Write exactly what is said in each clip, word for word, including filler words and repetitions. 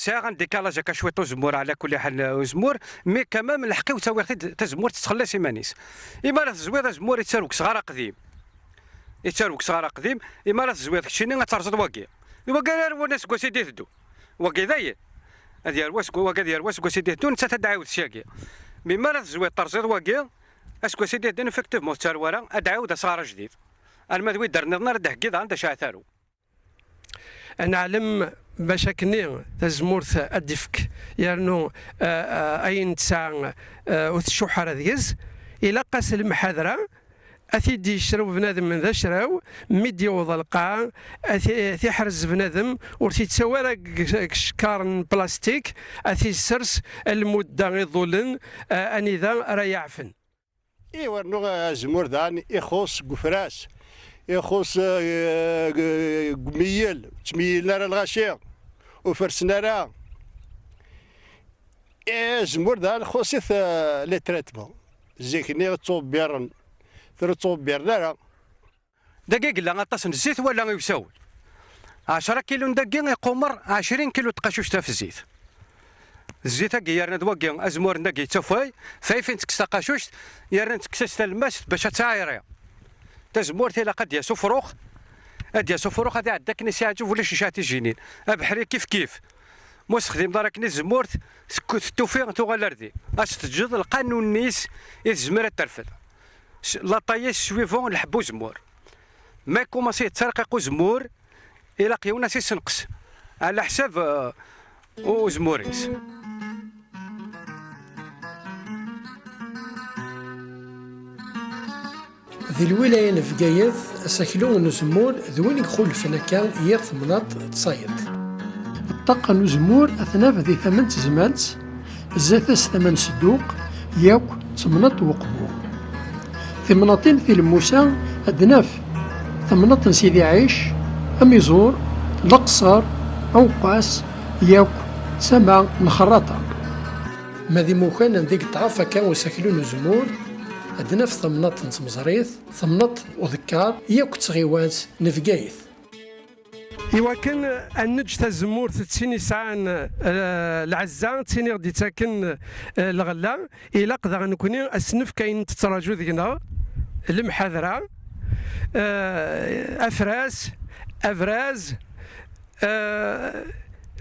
Sɛiɣ un décalage akka cwiṭ uzemmur, ɛla kulli ḥal uzemmur, mais quand même lḥeqq-iw ttawiɣ-t-id, tazemmurt tettxelliṣ iman-is. Imi ara tezwiḍ azemmur yettarew deg usɣar aqdim. Yettarew deg usɣar aqdim, imi ara tezwiḍ keččini ad terẓeḍ wagi. D wagi ara yerwun aseggas i d-iteddun. Wagi dayen. Ad yerwu aseggas, wagi ad yerwu aseggas i d-iteddun, nettat ad d-ɛiwed syagi. Mais mi ara tezwiḍ terẓiḍ wagi, aseggas i d-iteddun effectivement ur tettarew ara, ad d-ɛiwed asɣar ajdid. Alma d wid nniḍen ara d-theggiḍ, anda acu ara tarew. Ad neɛlem bac akkenni tazemmurt ad d-ifk yernu, eh, eh, ayen tesɛa, eh, ur tcuḥḥ ara deg-s, ilaq-as lemḥadra, ad t-id-yecrew bnadem d acraw, mi d-yewweḍ lqaɛa, ad t-, ad t-iḥrez bnadem, ur t-yettawi ara deg, deg cekkaṛ n plastik, ad t-yessers lmudda iḍulen, eh, anida ara yeɛfen. Iwernu azemmur dan ixuṣ deg ufras, ixuṣ, eh, deg umeyyel, ur ttmeyyilen ara lɣaci, ur fersen ara. Eh, azemmur dan xuṣ-it, eh, les traitements. Zik-nni ttubbiren, ur ttubbiren ara. Dagi yella aṭas n zzit wala i usawen. Ɛecra kilu n dagi iqumer ɛecrin kilu n tqacuct ɣef zzit. Zzit-agi yerna d wagi, azemmur n dagi yettafay, fayfin tekkes taqacuct, yerna tekkes-as talemmast bac ad tɛayri. Tazemmurt ilaq ad d-yas ufrux, ad d-yas ufrux ad iɛeddi akken i s-iɛǧeb, ulac icɛat ijinin. Abeḥri kif kif. Ma ur texdimeḍ ara akken i tzemmurt, tekk-, tettufi tuɣal ar din. Ad s-teǧǧeḍ lqanun-is i tezmer ad terfed. S-, la taille suivant lḥebb uzemmur. Ma ikumaṣi yettarqiq uzemmur, ilaq yiwen ad s-issenqes ɛla ḥsab, eh, uzemmur-is. Di lwilaya n Bgayet, asaklu n uzemmur d win ixulfen akka yir temnaḍt d tayeḍ. Ṭṭaqa n uzemmur ad t-naf di tama n tezmalt, zdat-s tama n Sedduq, yakk d temnaḍt n Uqbu. Timnaḍtin tilemmusa ad d-naf tamnaḍt n Sidi Ɛic, Amiẓur, Leqṣer, Awqas, yakk d tama n Xerraṭa. Ma d imukan anda i yeṭṭɛef akka usaklu n uzemmur, ad d-naf tamnaḍt n Tmeẓrit, tamnaḍt n Uḍekkar, yakk d tɣiwant n Bgayet. Iwakken ad neǧǧ tazemmurt d tin yesɛan, eh, lɛezza, d tin i ɣ-d-yettaken, eh, lɣella, ilaq daɣen nekni ad s-nefk ayen tettraǧu deg-neɣ, lemḥadra, eh, afras, abraz, eh,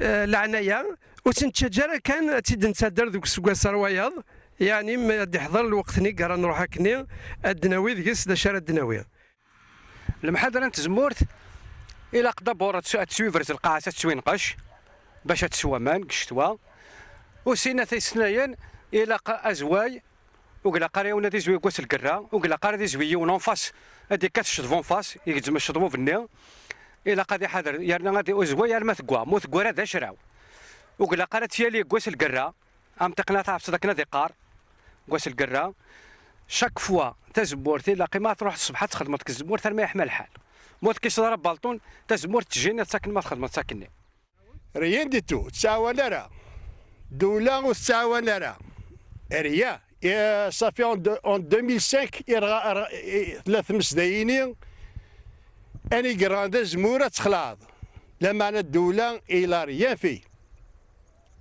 eh, leɛnaya, ur tt-nettaǧǧa ara kan ad tt-id-nettader deg useggas ar wayeḍ, yeɛni mi ad d-iḥḍer lweqt-nni i ara nruḥ akkenni, ad d-nawi deg-s d acu ara d-nawi. Lemḥadra n tzemmurt, ilaq d'abord ad tt-, ad tettwibrez lqaɛa, ad tettwinqec, bac ad teswa aman deg ccetwa. U sin at islayen, ilaq azway, ur ilaq ara yiwen ad izwi deg wass n lgerra, ur ilaq ara ad izwi yiwen en face, ad d-ikkat ccḍeb en face, igezzem ccḍeb ubenni. Ilaq ad iḥader, yerna ad i-, uzway arma tegwa, ma ur tegwa ara d acraw. Ur ilaq ara ad tt-yali deg wass n lgerra, am tiqnat ɛefseḍ akken ad iqqar, deg wass n lgerra. Chaque fois, tazemmurt, ilaq ma truḥ ṣṣbeḥ ad txedmeḍ deg tzemmurt arma yeḥma lḥal. Ma ur tekkiseḍ ara balṭun, tazemmurt tjiniḍ-tt akken ma txedmeḍ-tt akkenni. Rien du tout, ur tettɛawan ara. Ddewla ur tettɛawan ara. Rien. Et ça fait en, de- en deux mille cinq, i rɣa- rɣa- i- tella tmesda-yini, ani yerɣan d azemmur ad texlaḍ. Lameɛna ddewla, il a rien fait.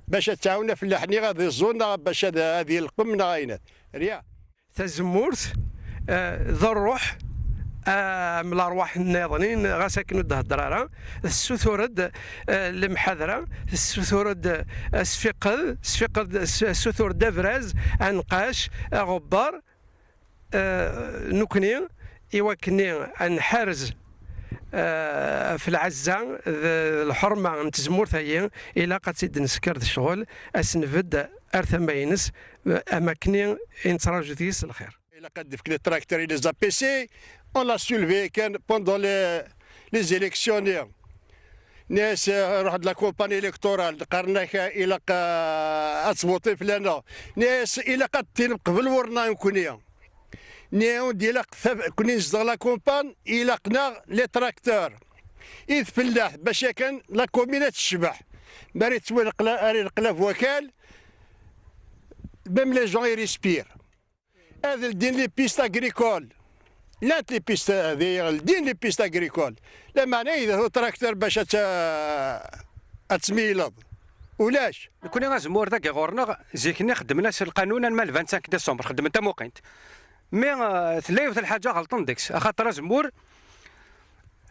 Bac ad tɛawen afellaḥ-nni ad iẓẓu neɣ bac ad, ad yelqem neɣ ayen. Rien. Tazemmurt, eh, d ṛṛuḥ, eh, am lerwaḥ nniḍen, ɣas akken ur d-hedder ara, tessutur-d, eh, lemḥadra, tessutur-d, eh, asfiqed, tesfiqed, tessutur-d abraz, anqac, aɣebbar, eh, nekni, i wakken ad nḥarez, eh, ɣef lɛezza d, d lḥerma n tzemmurt-agi, ilaq ad tt-id-nesker d ccɣel, ad s-nbedd ar tama-ines, eh, am akken i nettraǧu deg-s lxir. Ilaq ad d-fken les tracteurs et les A P C, on l'a soulevé kan pendant les, les élections-nni. Nni-as, eh, ruḥ-d la campagne électorale, qqaren-ak, eh, ilaq, eh, ad tvuṭi fell-aneɣ. Nni-as, ilaq ad d-tinem qbel wurna nekkni. Nni-awen-d, ilaq taf-, nekkni nezdeɣ la campagne, ilaq-naɣ les tracteurs. I tfellaḥt, bac akken la commune ad tecbeḥ. Mi ara yettwaleqla-, ara ileqlab wakal, même les gens i respirent. Ad ldin les pistes agricoles. Llant les pistes, di, ldin les pistes agricoles. Lameɛna idah utraktur bac ad t-, ad tmileḍ. Ulac. Nekkni azemmur dagi ɣur-neɣ, zik-nni xeddmen-as lqanun alma le vingt-cinq décembre, xeddmen tamuqint. Mi, eh, tella yiwet lḥaǧa ɣelṭen deg-s, axaṭer azemmur,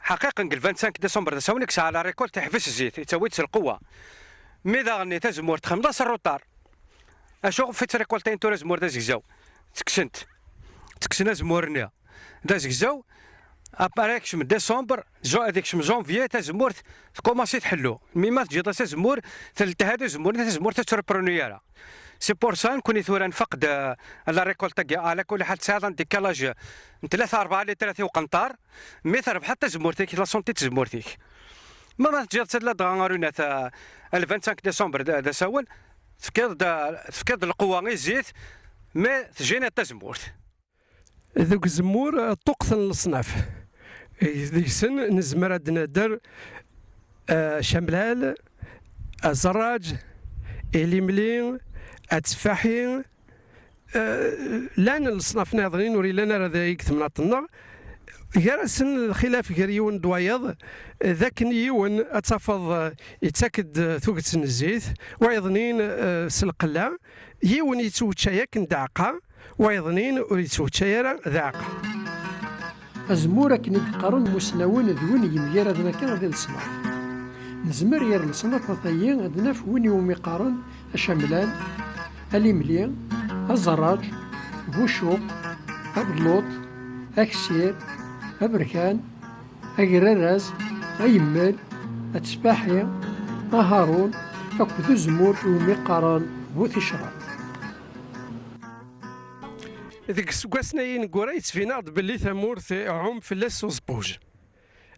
ḥaqiqen deg le vingt-cinq décembre d asawen i yesɛa la récolte, iḥbes zzit, yettawi-d s lqewwa. Mi daɣen tazemmurt txemmeḍ-as rruṭar. Acu ɣef i ttrécoltayen tura azemmur d azegzaw? Ttekksen-t. Ttekksen azemmur-nni d azegzaw. Après ad yekcem décembre, jan-, ad yekcem janvier, tazemmurt tkumaṣi tḥellu. Mi ma teǧǧiḍ-as azemmur, teltehad azemmur, tazemmurt ur tettreprenui ara. C'est pour ça, nekkni tura nfeq-d, euh, la récolte-agi, ala kulli ḥal tesɛiḍ un décalage n tlata rebɛa litrat i uqenṭar, mi trebḥeḍ tazemmurt-ik, la santé n tzemmurt-ik. Ma ma teǧǧiḍ-tt ladɣa ɣer unat, euh, le vingt-cinq décembre d, d asawen, tefkiḍ-d, tefkiḍ-d lqewwa i zzit, mais tejjiniḍ tazemmurt. Deg uzemmur, ṭṭuqqet n leṣnaf. Deg-sen nezmer ad d-nadder, eh, acamlal, aẓerraǧ, ilimli, atteffaḥi, eh, llan leṣnaf nniḍen ur yellan ara deg temnaḍt-nneɣ. Gar-asen lxilaf gar yiwen d wayeḍ, d akken yiwen ad tafeḍ, eh, yettak-d tuget n zzit, wayeḍnin, eh, s lqella, yiwen yettwečča akken d aɛeqqa, wayeḍnin ur yettwečča ara d aɛeqqa. Azemmur akken i d-qqaren imusnawen d win yemgaraden akka di leṣnaf. Nezmer ger leṣnaf-agi ad naf win iwumi qqaren acamlan, alimli, aẓerraǧ, bucuq, abelluṭ, aksir, aberkan, agraraz, ayemmel, atteffaḥi, aharun akked uzemmur iwumi qqaren bu ticraḍ. Deg iseggasen-agi ineggura yettbin-aɣ-d belli tamurt iɛum fell-as uẓebbuj.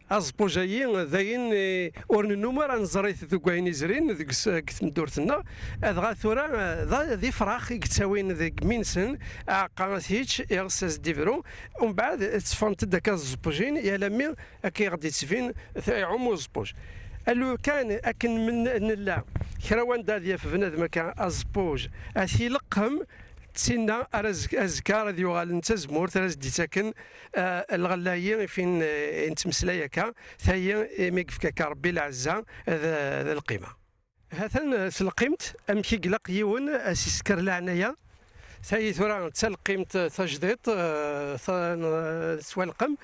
Aẓebbuj-agi d ayen, eh, ur nennum ara neẓri-t deg wayen izrin deg s-, deg tmeddurt-nneɣ. Dɣa tura, eh, d, d ifrax i yettawin deg imi-nsen, aɛeqqa ad t-yečč, iɣes ad s-d-ibru, umbeɛd tteffɣent-d akka tẓebbujin, yal ami akka i ɣ-d-yettbin t-, iɛum uẓebbuj. Alukan akken men-, nella, kra wanda ad yaf bnadem akka aẓebbuj, ad t-ileqqem, d tinna ara z-, azekka ara d-yuɣalen d tazemmurt ara s-d-ittaken, eh, lɣella-yi i fin, eh, i nettmeslay akka, tayi imi yefka akka Rebbi lɛezza d, d lqima. Hatan, eh, s lqimt, amek i ilaq yiwen ad s-isker leɛnaya, tayi tura d talqimt tajdiṭ, eh, ta-, n-, s walqem,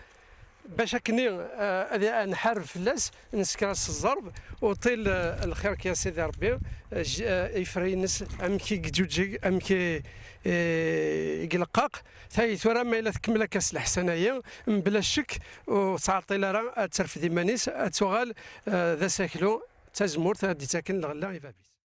bac akkenni, eh, ad, ad nḥareb fell-as, nesker-as s zzerb, uṭil, eh, lxir-k ya Sidi Rebbi, eh, j-, eh, ifra-ines amek i yeǧǧuǧǧeg, amek i, eh, i ileqqaq. Tayi tura ma yella tkemmel akka s leḥsan-ayi, mebla ccek, ur tettɛeṭṭil ara ad terfed iman-is, ad tuɣal, eh, d asaklu, d tazemmurt ad d-ittaken lɣella i bab-is.